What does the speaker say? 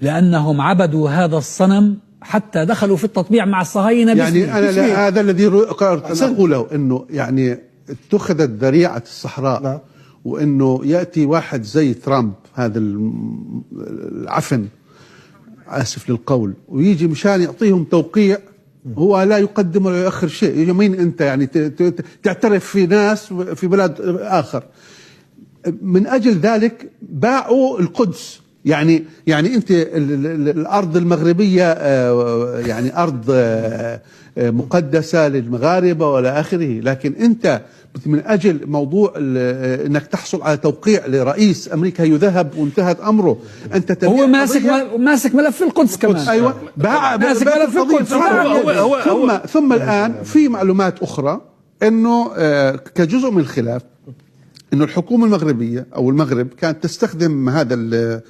لأنهم عبدوا هذا الصنم حتى دخلوا في التطبيع مع الصهاينة. يعني أنا لا، هذا الذي قررت أن أقوله، أنه يعني اتخذت ذريعة الصحراء. وأنه يأتي واحد زي ترامب هذا العفن، آسف للقول، ويجي مشان يعطيهم توقيع، هو لا يقدم ولا يؤخر شيء. مين أنت يعني تعترف في ناس في بلد آخر؟ من أجل ذلك باعوا القدس. يعني أنت الأرض المغربية، يعني أرض مقدسة للمغاربة ولا آخره، لكن أنت من أجل موضوع أنك تحصل على توقيع لرئيس أمريكا يذهب وانتهت أمره، أنت تبيع هو ماسك قضية. ماسك ملف القدس كمان. أيوة، باع ماسك باع ملف القضية. القدس. ثم الآن في معلومات أخرى أنه، كجزء من الخلاف، أنه الحكومة المغربية أو المغرب كانت تستخدم هذا